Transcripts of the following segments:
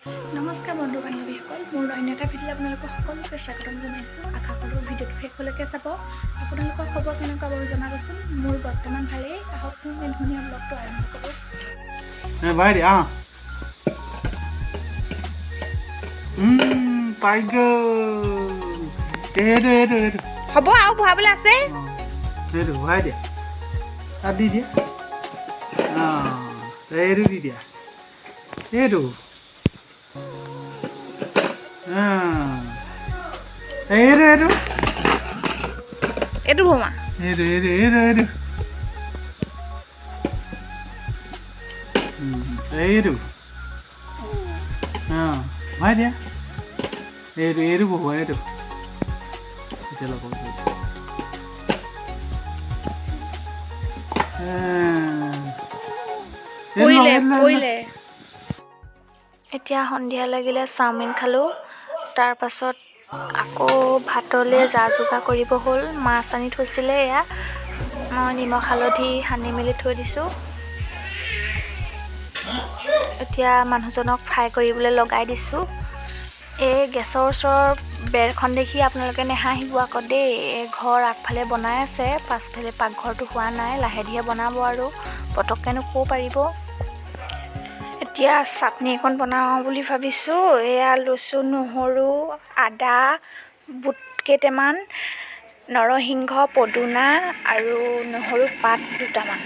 নমস্কাৰ বন্ধু বান্ধৱীসকল, মোৰ অন্য এটা ভিডিঅ'ত আপোনালোকক সকলোকে স্বাগতম জনাইছোঁ। আশা কৰোঁ ভিডিঅ'টো শেষলৈকে চাব। আপোনালোকৰ খবৰ কেনেকুৱা বাৰু জনাবচোন। মোৰ বৰ্তমান ভালেই। আহকচোন এই ধুনীয়া ব্লগটো আৰম্ভ কৰোঁ। হ'ব আৰু ভৰাবলৈ আছে। এইটো ভমা এইটো ভৰাই দিয়া, এইটো এইটো বহুৱা, এইটো এতিয়া ল'ব। এতিয়া সন্ধিয়া লাগিলে, চাওমিন খালোঁ। তাৰপাছত আকৌ ভাতলৈ যা যোগাৰ কৰিব হ'ল। মাছ আনি থৈছিলে, এয়া মই নিমখ হালধি সানি মেলি থৈ দিছোঁ। এতিয়া মানুহজনক ফ্ৰাই কৰিবলৈ লগাই দিছোঁ। এই গেছৰ ওচৰৰ বেৰখন দেখি আপোনালোকে নেহাঁহিব আকৌ দেই। এই ঘৰ আগফালে বনাই আছে, পাছফালে পাকঘৰটো হোৱা নাই, লাহে ধীৰে বনাব আৰু পটককৈনো ক'ব পাৰিব। এতিয়া চাটনি এখন বনাওঁ বুলি ভাবিছোঁ। এয়া লৈছোঁ নহৰু, আদা, বুট কেইটামান, নৰসিংহ, পদুনা আৰু নহৰু পাত দুটামান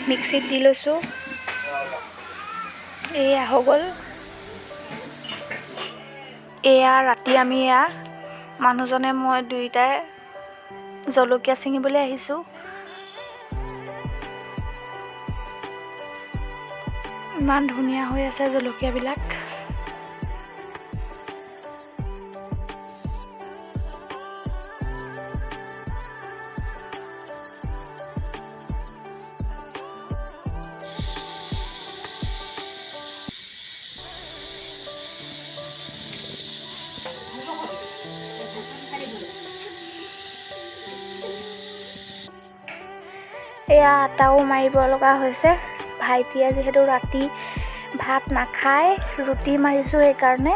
মিক্সিত দি লৈছোঁ। এয়া হৈ গ'ল। এয়া ৰাতি আমি এয়া মানুহজনে মই দুয়োটাই জলকীয়া ছিঙিবলৈ আহিছোঁ। ইমান ধুনীয়া হৈ আছে জলকীয়াবিলাক। এয়া আটাও মাৰিব লগা হৈছে। ভাইটিয়ে যিহেতু ৰাতি ভাত নাখায়, ৰুটি মাৰিছোঁ সেইকাৰণে।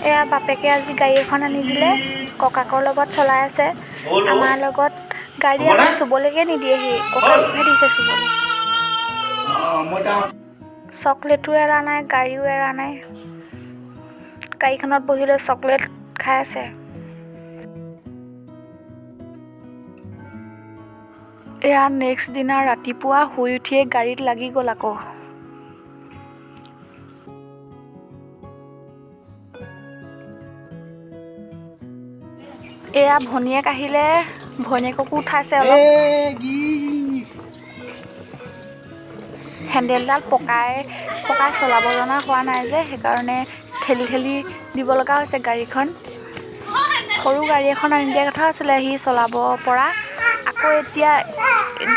এয়া বাপেকে আজি গাড়ী এখন আনি দিলে, ককাকৰ লগত চলাই আছে। আমাৰ লগত গাড়ী আমাক চুবলৈকে নিদিয়েহি, ককাকহে দিছে চুবলৈ। চকলেটো এৰা নাই, গাড়ীও এৰা নাই। গাড়ীখনত বহি লৈ চকলেট খাই আছে। এয়া নেক্সট দিনা ৰাতিপুৱা শুই উঠিয়ে গাড়ীত লাগি গ'ল আকৌ। এয়া ভনীয়েক আহিলে, ভনীয়েককো উঠাইছে অলপ। হেণ্ডেলডাল পকাই পকাই চলাব জনা হোৱা নাই যে, সেইকাৰণে ঠেলি ঠেলি দিব লগা হৈছে গাড়ীখন। সৰু গাড়ী এখন আনি দিয়া কথা আছিলে সি চলাব পৰা। আকৌ এতিয়া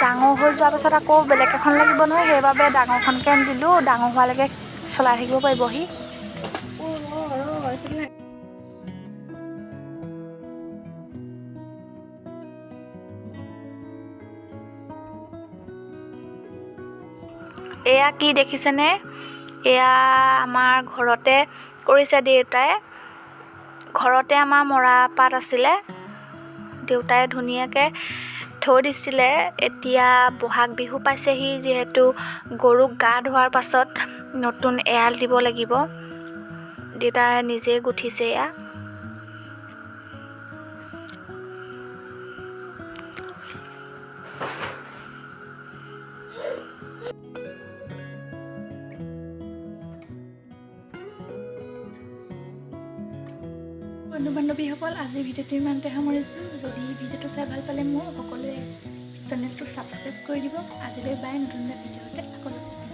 ডাঙৰ হৈ যোৱাৰ পাছত আকৌ বেলেগ এখন লাগিব নহয়, সেইবাবে ডাঙৰখনকে আনি দিলোঁ। ডাঙৰ হোৱালৈকে চলাই থাকিব পাৰিব সি। এয়া কি দেখিছেনে? এয়া আমাৰ ঘৰতে কৰিছে দেউতাই। ঘৰতে আমাৰ মৰা পাত আছিলে, দেউতাই ধুনীয়াকৈ থৈ দিছিলে। এতিয়া বহাগ বিহু পাইছেহি, যিহেতু গৰুক গা ধোৱাৰ পাছত নতুন এৰাল দিব লাগিব। দেউতাই নিজে গুঠিছে এয়া। বন্ধু বান্ধৱীসকল, আজিৰ ভিডিঅ'টো ইমানতে সামৰিছোঁ। যদি ভিডিঅ'টো চাই ভাল পালে মোৰ সকলোৱে চেনেলটো ছাবস্ক্ৰাইব কৰি দিব। আজিলৈ বাই, নতুন এটা ভিডিঅ'তে আকৌ লগ পাম।